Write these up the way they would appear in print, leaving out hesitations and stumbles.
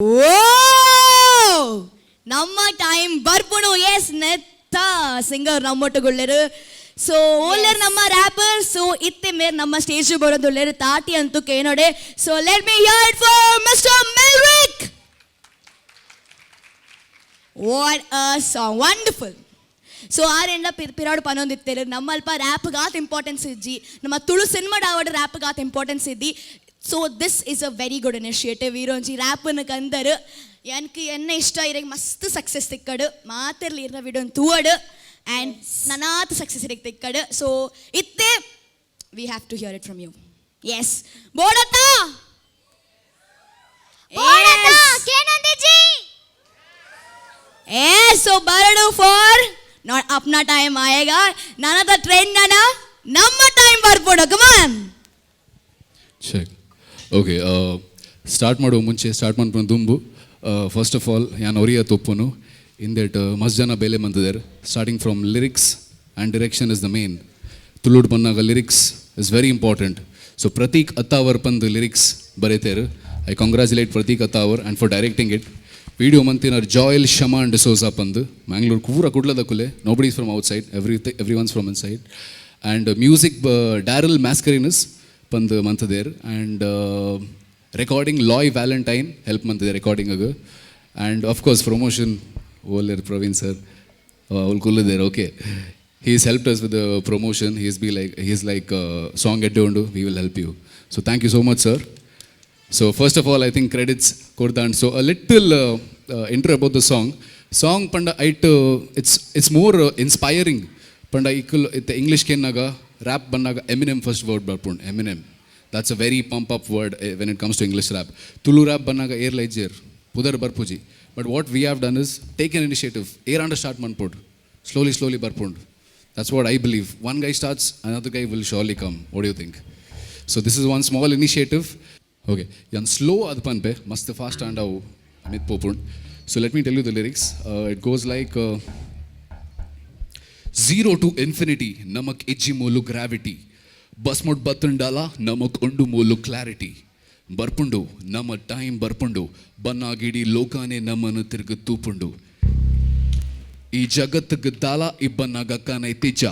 ಓ, ನಮ್ಮ time ಬರ್ಪುಣು. S, ನೆತ್ತ singer ನಮ್ಮೊಟ್ಟುಗುಳ್ಳೆರು. ಸೊ ಓಲ್ಲೆರ್ ನಮ್ಮ ರ್ಯಾಪರ್. ಸೊ ಇತ್ತೆ ಮೇರ್ ನಮ್ಮ ಸ್ಟೇಜ್ ಬರೋದುಳ್ಳೆರು. ತಾಟಿ ಅಂತೂ ಕೇನೋಡೆ. So let me hear it for Mister Melrick. What a song, wonderful. So ಆರೆಂಡ ಪಿರಾಡು ಪನೊಂದಿತ್ತೇರು, ನಮ್ಮಲ್ಪ ರ್ಯಾಪ್ಗಾತ್ ಇಂಪಾರ್ಟೆನ್ಸ್ ಇಜ್ಜಿ, ನಮ್ಮ ತುಳು ಸಿನಿಮಾ ಡಾವಡ್ ರ್ಯಾಪ್ಗಾತ್ ಇಂಪಾರ್ಟೆನ್ಸ್ ಇದ್ದಿ. So this is a very good initiative. ಈರೊಂಜಿ ರ್ಯಾಪನ್ನು ಕಂದರು ಎನ್ಕ್ ಎನ್ನ ಇಷ್ಟ. ಇರೆಗ್ ಮಸ್ತ್ ಸಕ್ಸಸ್ ತಿಕ್ಕಡು. ಮಾತೆರ್ಲಿ ಇರ್ನ ವಿಡಿಯೋನ್ ತೂವಡು ಆ್ಯಂಡ್ ನನಾತ್ ಸಕ್ಸಸ್ ಇರೆಗ್ ತಿಕ್ಕಡು. ಸೊ ಇತ್ತೆ we have to hear it from you. Yes, ಬೋಡತ್ತಾ? ಕೇನಂದಿಜಿ. ಏ, ಸೊ ಬರಡು ಫಾರ್ not ಅಪ್ನಾ ಟೈಮ್ ಆಯೇಗಾ. ನನದ ಟ್ರೆಂಡ್ ನನ ನಮ್ಮ ಟೈಮ್ ಬರ್ಪೋಡು. ಕಮಾನ್. ಚೆಕ್. ಓಕೆ, ಸ್ಟಾರ್ಟ್ ಮಾಡುವ ಮುಂಚೆ, ಸ್ಟಾರ್ಟ್ ಮಾಡ್ಕೊಂಡು ದುಂಬು, ಫಸ್ಟ್ ಆಫ್ ಆಲ್ ಯಾನ್ ಒರಿಯ ತೊಪ್ಪುನು ಇಂದೆಟ್ ಮಸ್ತ್ ಜನ ಬೇಲೆ ಮಂತಿದ್ದಾರೆ. Starting from lyrics and direction is the main. ತುಳುಡ್ ಬಂದಾಗ lyrics is very important. So Prateek Attavar ಪಂದ್ ಲಿರಿಕ್ಸ್ ಬರೀತಾರೆ. I congratulate Prateek Attavar and for directing it. Video ಮಂತಿನ ಜಾಯಲ್ ಶಮಾನ್ ಡಿಸೋಜಾ ಪಂದ್, ಮ್ಯಾಂಗ್ಳೂರ್ ಪೂರ ಕುಡ್ಲದ ಕುಲೆ. Nobody is from outside, everyone's from inside. And music Daryl Mascarenhas ಪಂದ್ ಮಂತದೇರ್. And recording Loy Valentine help ಮಂತಿದೆ ರೆಕಾರ್ಡಿಂಗ್. ಆ್ಯಂಡ್ ಆಫ್ಕೋರ್ಸ್ ಪ್ರಮೋಷನ್ ಓಲ್ಲೇರ್ ಪ್ರವೀಣ್ ಸರ್ ಅವ್ರು ಕುಲ್ಲದೇರ್. Okay, he's help us with promotion. He's like, "Song ಎಡ್ಡೆ ಉಂಡು, we will help you." So thank you so much, sir. So first of all, I think credits ಕೊರ್ದಾಂಡ್. So a little intro about the song. Song ಪಂಡ ಐಟ್ it's more inspiring. ಪಂಡ ಈಕುಲ್ ಇತ್ತೆ English ಕೆನ್ನಾಗ rap ಬಂದಾಗ Eminem first word ಬರ್ಪುಂಡು. Eminem, that's a very pump up word when it comes to English rap. Tulu rap ಬಂದಾಗ ಏರ್ಲ ಇಜ್ಜೇರ್, ಪುದರ್ ಬರ್ಪುಜಿ. But what we have done is take an initiative. ಏರಾಂಡ start ಮನ್ಪೋಡು, ಸ್ಲೋಲಿ ಸ್ಲೋಲಿ ಬರ್ಪುಂಡು. That's what I believe. One guy starts, another guy will surely come. What you think? So this is one small initiative. Okay, ಯಾನ್ slow ಅದು ಪನ್ಪೆ, ಮಸ್ತ್ fast ಆಂಡ್ ಅವು ಮಿತ್ ಪೋಪುಂಡ್. So let me tell you the lyrics. It goes like, "Zero to infinity ನಮಕ್ ಇಜ್ಜಿ ಮೂಲು gravity. Bus mode ಬತ್ತುಂಡಲ ನಮಕ್ ಉಂಡು ಮೂಲು ಕ್ಲಾರಿಟಿ. ಬರ್ಪುಂಡು ನಮ್ಮ ಟೈಮ್ ಬರ್ಪುಂಡು, ಬನ್ನಾಗಿಡಿ ಲೋಕಾನೆ ನಮ್ಮನ್ನು ತಿರುಗು ತೂಪುಂಡು. ಈ ಜಗತ್ತಿಗೆ ದಾಲ ಇಬ್ಬನ್ನಾಗ ಕನೈ ತಿಜ,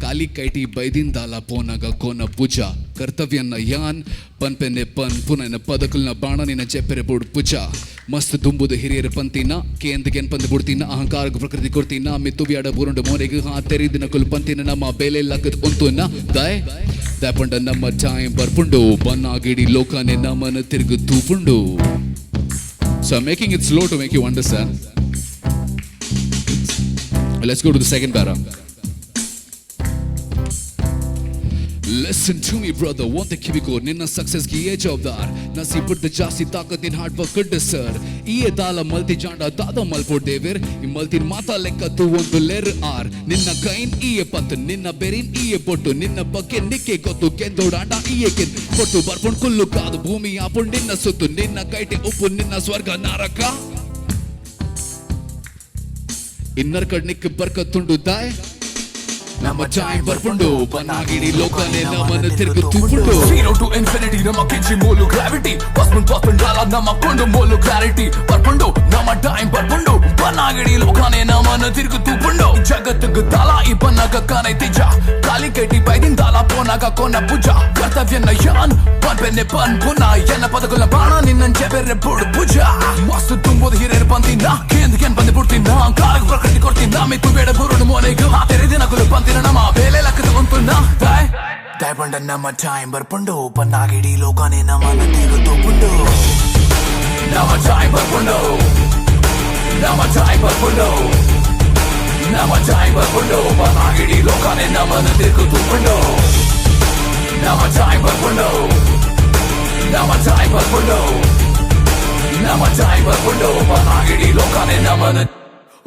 ಕಾಲಿ ಕೈಟಿ ಬೈದಿಂದಾಲ ಪೋನಾಗ ಕೋನ ಪೂಜ. ಕರ್ತವ್ಯನ ಯಾನ್ ಪನ್ಪೆನೆ ಪನ್ ಪುನನ ಪದಕುಲ್ನ ಬಾಣ ನಿನ್ನ ಜೆಪ್ಪೆರೆ ಬೋಡು ಪುಜ. ಮಸ್ತ್ ದುಂಬುದು ಹಿರಿಯರ ಪಂತಿನ ಕೇಂದ್ ಕೆನ್ಪಂದು ಬುಡ್ತಿನ, ಅಹಂಕಾರಕ್ಕೆ ಪ್ರಕೃತಿ ಕೊಡ್ತಿನ. ಮಿತ್ತು ಬ್ಯಾಡ ಬುರುಂಡು ಮೋರೆಗ್ ಹಾ ತೆರಿದಿನ ಕುಲ್ ಪಂತಿನ, ನಮ್ಮ ಬೇಲೆ ಲಕ್ಕದ್ ಉಂತುನ ದಾಯ್ ದಾಪಂಡ. ನಮ್ಮ ಟೈಮ್ ಬರ್ಪುಂಡು, ಬನ್ನಾಗಿಡಿ ಲೋಕನೆ ನಮ್ಮನ ತಿರುಗು ತೂಪುಂಡು." So making it slow to make you understand. Let's go to the second para. "Listen to me, brother, ಒಂದೇ ಕಿವಿಗೋ, ನಿನ್ನ ಸಕ್ಸಸ್ಗೆ ಏ ಜವಾಬ್ದಾರ್. ನಸೀಬುಡ್ದ ಜಾಸ್ತಿ ತಾಕತ್ ನಿನ್ ಹಾರ್ಡ್ ವರ್ಕ್ ಸರ್. ಈ ದಾಲ ಮಲ್ತಿ ಜಾಂಡ ದಾದ ಮಲ್ಪೋ ದೇವಿರ್. ಈ ಮಲ್ತಿನ ಮಾತಾ ಲೆಕ್ಕ ತೂ ಒಂದು ಲೆರ್ ಆರ್. ನಿನ್ನ ಕೈನ್ ಈಯೆ ಪತ್ತು, ನಿನ್ನ ಬೆರಿನ್ ಈಯೆ ಬೊಟ್ಟು. ನಿನ್ನ ಬಗ್ಗೆ ನಿಕ್ಕೆ ಗೊತ್ತು, ಕೆಂದೋಡಾಂಡ ಈಯೆ ಕೆಂದ್ ಕೊಟ್ಟು. ಬರ್ಪುಂಡ್ ಕುಲ್ಲು ಕಾದು, ಭೂಮಿ ಆಪುಂಡ್ ನಿನ್ನ ಸುತ್ತು. ನಿನ್ನ ಕೈಟೆ ಉಪ್ಪು ನಿನ್ನ ಸ್ವರ್ಗ ನರಕ. ಇನ್ನರ್ ಕಡ್ ನಿಕ್ ಬರ್ಕ ತುಂಡು ದಾಯ್. ನಮ್ಮ ಚಾಯ್ ಬರ್ಪುಂಡು, ಬನ್ನಾಗಿಡಿ ಲೋಕನೆ ನಮ್ಮನ್ನು ತಿರುಗು ತೂಪುಂಡು." ಜೀರೋ ಟು ಇನ್ಫಿನಿಟಿ ನಮ್ಮ ಕಿಂಚಿ ಮೂಲು ಗ್ರಾವಿಟಿ. ಬಸ್ಮುಂಡ್ ಬಸ್ಮುಂಡ್ ನಮ್ಮ ಕೊಂಡು ಮೂಲು ಕ್ಲಾರಿಟಿ. ಬರ್ಪುಂಡು ನಮ್ಮ ಟೈಮ್ ಬರ್ಪುಂಡು, ಬನ್ನಾಗಿಡಿ ಲೋಕನೆ ನಮ್ಮನ್ನು ತಿರುಗು ತೂಪುಂಡು. ಜಗತ್ತಿಗೆ ದಾಲ ಈ ಬನ್ನಾಗ ಕಾನೈ ತಿಜ, ಕಾಲಿ ಕೈಟಿ ಬೈದಿನ್ ದಾಲ ಪೋನಾಗ ಕೋನ ಪೂಜ. ಕರ್ತವ್ಯನ ಯಾನ್ ಪನ್ಪೆನೆ ಪನ್ ಪುನ, ಎನ್ನ ಪದಕುಲ ಬಾಣ ನಿನ್ನ ಜೆಬೆರೆ ಬುಡು ಪೂಜ. ಮಸ್ತ್ ತುಂಬೋದು ಹಿರಿಯರು ಬಂದಿನ ಕೇಂದ್ ಕೆನ್ ಬಂದು ಬಿಡ್ತೀನ, ಕಾಲಕ್ಕೆ ಪ್ರಕೃತಿ ಕೊಡ್ತೀನ. ಮಿತ್ತು ಬೇಡ ಬುರುಡು ಮೋನೆಗೆ ಆ ತೆರೆದಿನ ಕುಲು ಪಂತಿನ, ನಮ್ಮ ಬೇಲೆ ಲಕ್ಕದ ಉಂಟುನ ದಾಯ್ ದಾಯ್ ನಮ್ಮ ಟೈಮ್ ಬರ್ಪುಂಡು, ಬನ್ನಾಗಿಡಿ ಲೋಕನೆ ನಮ್ಮನ್ನು ತಿರುಗು ತೂಪುಂಡು. ನಮ್ಮ ಟೈಮ್ ಬರ್ಪುಂಡು, ನಮ್ಮ ಟೈಮ್ ಬರ್ಪುಂಡು, ನಮ್ಮ ಟೈಮ್ ಬರ್ಪುಂಡು, ಬನ್ನಾಗಿಡಿ ಲೋಕನೆ ನಮ್ಮನ್ನು ತಿರುಗು ತೂಪುಂಡು. ನಮ್ಮ ಟೈಮ್ ಬರ್ಪುಂಡು, ನಮ್ಮ ಟೈಮ್ ಬರ್ಪುಂಡು, ನಮ್ಮ ಟೈಮ್ ಬರ್ಪುಂಡು, ಬನ್ನಾಗಿಡಿ ಲೋಕನೆ ನಮ್ಮನ್ನು.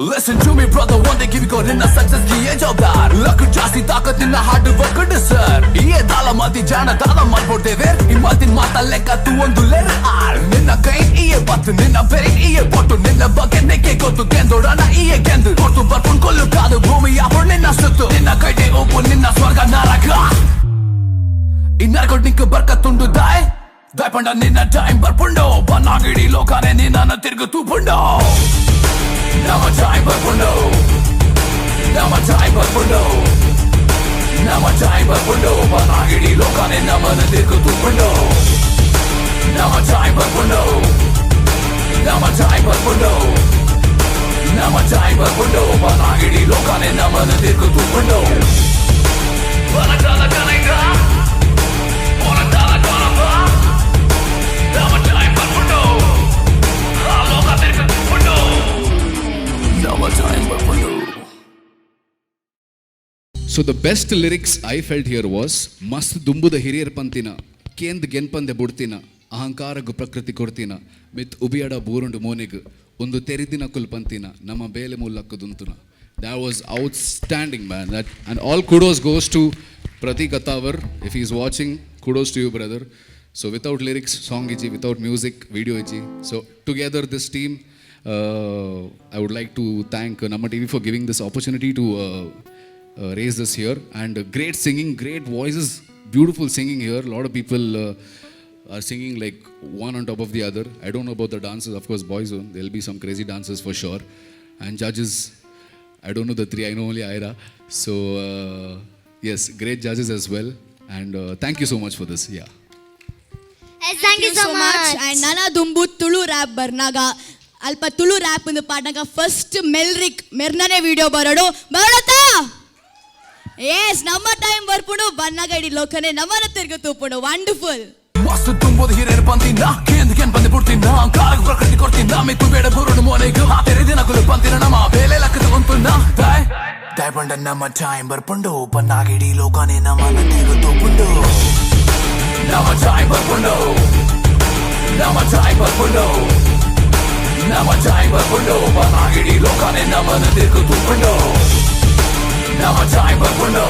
Listen to me, brother, ಒಂದೇ ಕಿವಿಗೋ, ನಿನ್ನ ಸಕ್ಸಸ್ ಗೆ ಏ ಜವಾಬ್ದಾರ್. ಲಕ್ ಜಾಸ್ತಿ ತಾಕತ್ ನಿನ್ನ ಹಾರ್ಡ್ ವರ್ಕ್ ಸರ್. ಈ ದಾಲ ಮಲ್ತಿ ಜಾಣ ದಾದ ಮಲ್ಪೊಡ್ದೇವೆ. ಈ ಮಲ್ತಿನ ಮಾತ ಲೆಕ್ಕ ತೂ ಒಂದು ಲೆರ್ ಆರ್. ನಿನ್ನ ಕೈ ಈಯೆ ಬತ್ತು, ನಿನ್ನ ಬೆರಿ ಈಯೆ ಬೊಟ್ಟು. ನಿನ್ನ ಬಗ್ಗೆ ನೆಕ್ಕೆ ಗೊತ್ತು, ಕೆಂದೋಡಣ ಈಯೆ ಕೆಂದು ಕೊಟ್ಟು. ಬರ್ಪುಂಡ್ ಕೊಲ್ಲು ಕಾದು, ಭೂಮಿ ಆಪುಂಡ್ ನಿನ್ನ ಸುತ್ತು. ನಿನ್ನ ಕೈಟೆ ಉಪ್ಪು ನಿನ್ನ ಸ್ವರ್ಗ ನರಕ. ಇನ್ನರ್ಕೊಡ್ ನಿಂಕ ಬರ್ಕ ತುಂಡು ದಾಯ್. ದಾಯಪಂಡ ನಿನ್ನ ಟೈಮ್ ಬರ್ಪುಂಡು, ಬನ್ನಾಗಿಡಿ ಲೋಕನೆ ನಿನ್ನ ತಿರುಗು ತೂಪುಂಡು. ನಮ್ಮ ಟೈಮ್ ಬರ್ಪುಂಡು, ನಮ್ಮ ಟೈಮ್ ಬರ್ಪುಂಡು, ನಮ್ಮ ಟೈಮ್ ಬರ್ಪುಂಡು, ಬನ್ನಾಗಿಡಿ ಲೋಕನೆ ನಮ್ಮನ ತಿರುಗು ತೂಪುಂಡು. ನಮ್ಮ ಟೈಮ್ ಬರ್ಪುಂಡು, ನಮ್ಮ ಟೈಮ್ ಬರ್ಪುಂಡು, ನಮ್ಮ ಟೈಮ್ ಬರ್ಪುಂಡು, ಬನ್ನಾಗಿಡಿ ಲೋಕನೆ ನಮ್ಮನ ತಿರುಗು ತೂಪುಂಡು. ಬನಕಾಲ ಕನೈಗ ಪೊನಕಾಲ ಕೊನಪ, ನಮ್ಮ ಟೈಮ್ ಬರ್ಪುಂಡು, ಆ ಲೋಕ ತಿರುಗು ತೂಪುಂಡು. ನಮ್ಮ ಟೈಮ್ ಬರ್ಪುಂಡು. So the best lyrics I felt here was ಮಸ್ತ್ ದುಂಬುದ ಹಿರಿಯರ್ ಪಂತಿನ ಕೇಂದ್ ಗೆನ್ಪಂದೆ ಬುಡ್ತಿನ ಅಹಂಕಾರಗು ಪ್ರಕೃತಿ ಕೊಡ್ತಿನ ಮಿತ್ ಉಬಿಯಡ ಬೂರುಂಡು ಮೋನೆಗ್ ಒಂದು ತೆರಿದಿನ ಕುಲ್ ಪಂತಿನ ನಮ್ಮ ಬೇಲೆ ಮುಲ್ಲಕ್ಕದುಂತುನ. That was outstanding, man. That and all kudos goes to Pratik Attavar. If he's watching, kudos to you, brother. So without lyrics song ಇಜ್ಜಿ, without music video ಇಜ್ಜಿ. So together this team, I would like to thank Namma TV for giving this opportunity to raise this here, and great singing, great voices, beautiful singing here. A lot of people are singing like one on top of the other. I don't know about the dancers, of course, boys zone, there'll be some crazy dancers for sure. And judges, I don't know the three, I know only Ira. So yes, great judges as well, and thank you so much for this, yeah. Thank you so much. And ನನ ದುಂಬು Tulu rap ಬರ್ನಾಗ ಅಲ್ಪ Tulu rap ಒಂದು ಪಾಡ್ನಾಗ first ಮೆಲ್ರಿಕ್ ಮೆರ್ನನೆ video ಬರೋಡು ಬರೋಡತ್ತಾ. S, ನಮ್ಮ time ಬರ್ಪುಂಡು, ಬನ್ನಾಗ ಇಡೀ ಲೋಕನೆ ನಮ್ಮನ ತಿರ್ಗು ತೂಪುಂಡು. Wonderful. ಮಸ್ತ್ ತುಂಬೋದು ಹಿರಿಯರ ಪಂತಿನ ಕೇಂದ್ರ ಕೆನ್ ಬಂದು ಬಿಡ್ತೀನ ಕಾಲಕ್ಕೆ ಪ್ರಕೃತಿ ಕೊಡ್ತೀನ ಮಿತ್ತು ಬೇಡ ಬುರುಡು ಮೋನೆಗ್ ಆ ತೆರೆದಿನ ಕುಲು ಪಂತಿನ ನಮ್ಮ ಬೇಲೆ ಲಕ್ಕದ ಉಂಟುನ. ದಾಯ್ ದಾಯ್ ನಮ್ಮ ಟೈಮ್ ಬರ್ಪುಂಡು, ಬನ್ನಾಗಿಡಿ ಲೋಕನೆ ನಮ್ಮನ ತಿರುಗು ತೂಪುಂಡು. ನಮ್ಮ ಟೈಮ್ ಬರ್ಪುಂಡು, ನಮ್ಮ ಟೈಮ್ ಬರ್ಪುಂಡು, ನಮ್ಮ ಟೈಮ್ ಬರ್ಪುಂಡು, ಬನ್ನಾಗಿಡಿ ಲೋಕನೆ ನಮ್ಮನ ತಿರುಗು ತೂಪುಂಡು. ನಮ್ಮ ಟೈಮ್ ಬರ್ಪುಂಡು,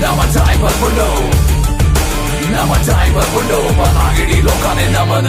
ನಮ್ಮ ಟೈಮ್ ಬರ್ಪುಂಡು, ನಮ್ಮ ಟೈಮ್ ಬರ್ಪುಂಡು, ಬನ್ನಾಗಿಡಿ ಲೋಕನೆ ನಮ್ಮನ